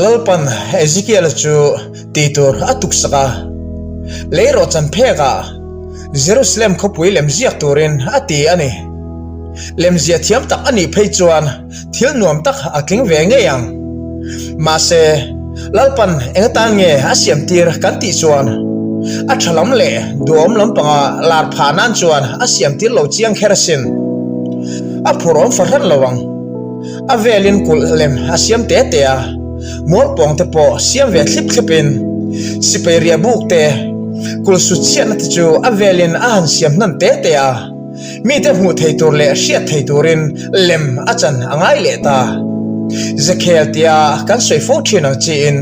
Lalpan Ezekiela chu tih tur a tuksak a, leirawhchan phekah Jerusalem khawpui lemziak turin a ti a ni. Lemziah thiam tak a nih phei chuan thil nuam tak a tling ve ngei ang. Mahse, Lalpan eng atan nge a siam tir kan tih chuan a tha lam leh duhawm lampanga lar phah nan chuan a siam tir lo chiang kher asin. A phur awm fahran lo ang. A velin kulh lem a siam te te a, mualpawng te pawh siam ve thlip thlipin sipai riah buk te, kulh sut chhiatna te chu a velin a han siam hnan te te a, mite hmuh thei tur leh hriat thei turin lem a chan a ngai leh ta. Zekhel tia kan sawi fo thin ang chiin,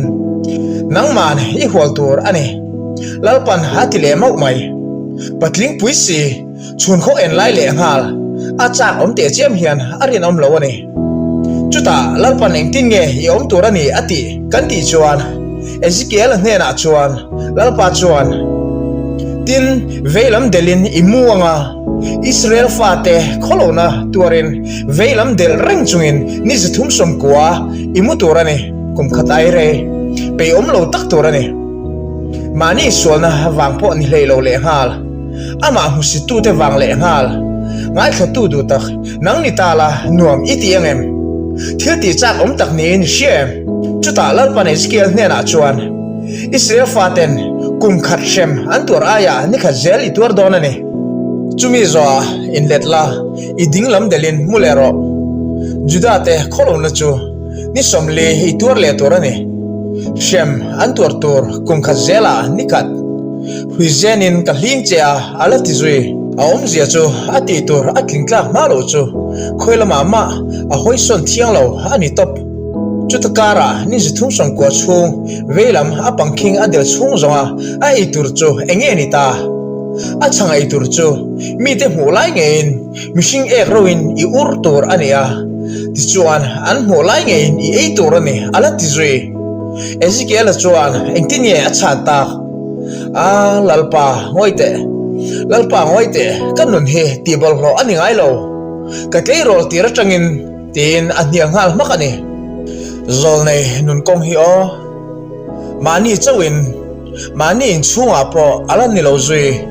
Nangman i hual tur a ni, Lalpan a ti leh mauh mai. Patling pui si. Chhun khaw en lai leh nghal a chak awm teh chiam hian a rinawm lo a ni. Chutah Lalpan engtin nge i awm tur a ni a tih kan tih chuan Ezekiel-a hnenah chuan Lalpa chuan, Tin, veilam delhin i mu ang a, Israel fate khawlohna tuarin veilam delh reng chungin ni 390 i mu tur a ni, kum khat ai rei peihawm lo tak tur a ni. Mahni sualna vang pawh ni hlei lo leh nghal. Amah hmusittute vang leh nghal. Ngaithlatu duh tak, nang ni ta la, nuam i ti ang em? Thil tih chak awm tak niin i hria em? Chutah Lalpan Ezekiel hnenah chuan, Israel faten kum khat hrem an tuar aiah ni khat zel i tuar dawn a ni. Chumi zawhah inlet la, i ding lam delhin mu leh rawh. Juda-te khawlona chu ni 40 i tuar leh tur a ni. Hrem an tuar tur kum khat zelah ni khat. Huizenin ka hling che a, a la ti zui. A awmzia chu a tih tur a tling tlak hma loh chu khawi lamah mah a hawisawn thiang lo a ni tawp. Chuta karah ni 390 chhung veilam a pangkhing a del chhung zawnga a ei tur chu eng nge ni ta? A chhang ei tur chu mite hmuh lai ngeiin mihring ek roin i ur tur a ni a, tichuan an hmuh lai ngeiin i ei tur a ni, a la ti zui. Ezekiela chuan engtin nge a chhan tak? A, Lalpa, ngawi teh. Lalpa, ngawi teh, ka nun hi tih bawlhhlawh a ni ngai lo. Ka tleirawl tir atangin tiin a hnial nghal hmak a ni. Zawlnei nun kawng hi aw. Mahni chauhin, mahni inchhungah pawh a la ni lo zui.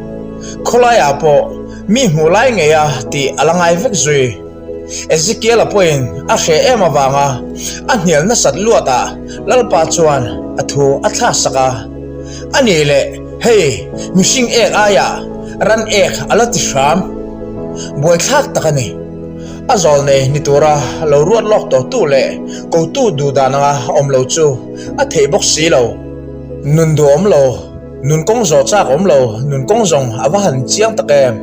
Khawlaiah pawh mi hmuh lai ngeia tih a la ngai vek zui. Ezekiel-a pawhin a hreh em avanga a hnial nasat luatah Lalpa chuan a thu a thlaksak a, A nih leh, hei, mihring ek aiah ran ek a la ti hram. Buaithlak tak a ni. A zawlnei ni tura lo ruat lawk tawhtu leh kotu duhdan anga awm lo chu a theih bawk si lo. Nun duhawm lo. Nun kawng zawh chak awm lo, nun kawng zawng a va han chiang tak em?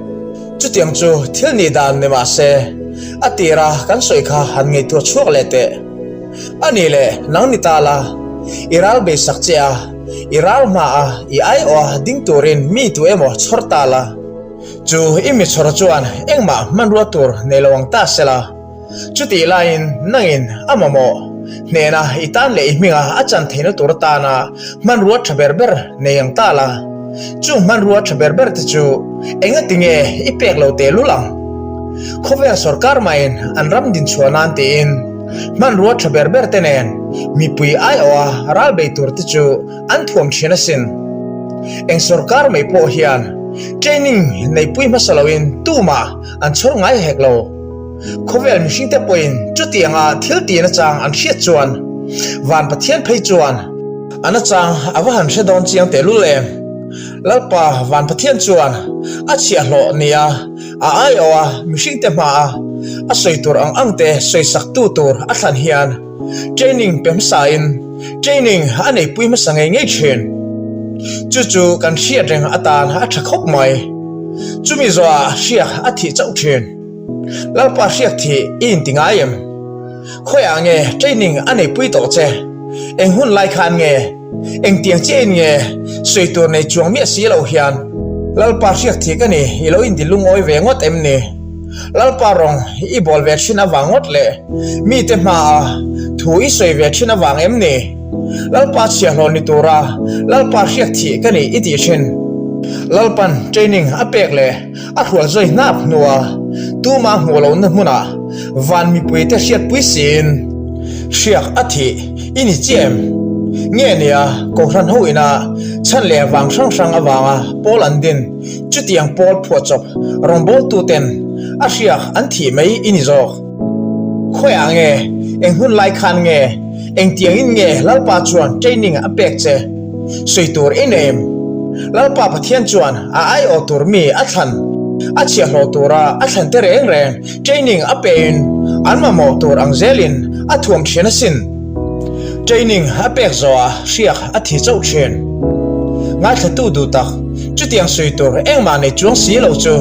Chutiang chu thil nih dan ni mah se, a tira kan sawi kha han ngaihtuah chhuak leh teh. A nih leh, nang ni ta la, i ral beisak che a, i ral hma a, i aiawh a ding turin mi tu emaw chhawr ta la. Chu i mi chhawr chuan engmah hmanrua tur nei lo ang ta se la. Chutih laiin nangin a mamawh hnena i tan leh i hminga a chan theihna tur atana hmanrua tha ber ber nei ang ta la. Chung hmanrua tha ber ber te chu engati nge i pek lo tehlul ang? Khawvel sawrkar maiin an ram dinchhuah nan tiin hmanrua tha ber ber te nen mipui aiawha ral bei tur te chu an thuam thin asin. Eng sawrkar mai pawh hian training neipui hmasa loin tumah an chhawr ngai hek lo. Khawvel mihringte pawhin chutianga thil tih nachang an hriat chuan Van Pathian phei chuan a nachang a va han hre dawn chiang tehlul em. Lalpa Van Pathian chuan a chhiahhlawh nia a aiawha mihringte hmaa a sawi tur ang angte sawisaktu tur a thlan hian training pe hmasain training a neipui hmasa ngei ngei thin. Chu chu kan hriat reng atan a tha khawp mai. Chumi zawhah hriak a thih chauh thin. Lalpa hriak thih i inti ngai em? Khawiah nge training a neipui tawh che? Eng hun lai khan nge? Engtiang chiahin nge sawi tur nei chuang miah si lo hian Lalpa hriak thih ka ni i lo inti lungawi ve ngawt em ni? Lalpa rawng i bawl ve thin avang ngawt leh mite hmaa thu i sawi ve thin avang em ni? Lalpa chhiahhlawh ni tura Lalpa hriak thih ka ni i tih thin. Lalpan training a pek leh A hrual zawi hnap hnua tumah hmuh lohna hmunah van mipuite hriatpui siin. Hriak a thih i ni chiah em? Nge nia, Kohhran ho ina chhan leh vang hrang hrang avanga pawl an din chutiang pawl phuahchawp rawngbawltuten a hriak an thih mai i ni zawk. Khawiah nge, eng hun lai khan nge, engtiangin nge Lalpa chuan training a pek che? Sawi tur i nei em? Lalpa Pathian chuan a aiawh tur mi a thlan, a chhiahhlawh tura a thlan te reng reng Training a pein an mamawh tur ang zelin a thuam thin asin. Training a pek zawhah hriak a thi chauh thin. Ngaithlatu duh tak, chutiang sawi tur engmah nei chuang si lo chu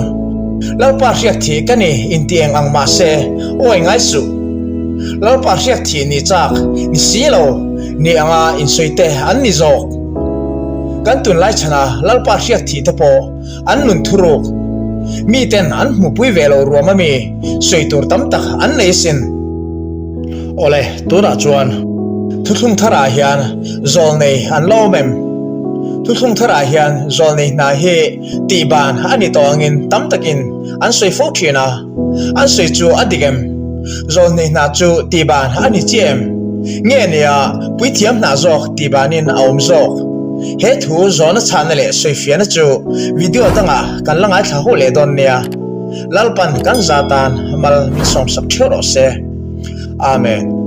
Lalpa hriak thih ka ni inti eng ang mah se awi ngai suh. Lalpa hriak thih ni chak ni si lo ni anga insawi te an ni zawk. Kan tunlai chhana Lalpa hriak thih te pawh An nun thuruk. Miten an hmupui ve lo ruam ami sawi tur tam tak an nei asin. Awle, tunah chuan thuthlung tharah hian zawlnei an la awm em? Thuthlung tharah hian zawlnei hna hi tihban a ni tawh angin tam takin an sawi fo thin a, an sawi chu a dik em? Zawlnei hna chu tihban a ni chiah em? Nge nia puithiam hna zawk tihbanin a awm zawk? He thu zawhna chhahna leh sawifiahna chu video dangah kan la ngaithla ho leh dawn nia. Lalpan kan za tan mal min sawmsak theuh rawh se. Amen.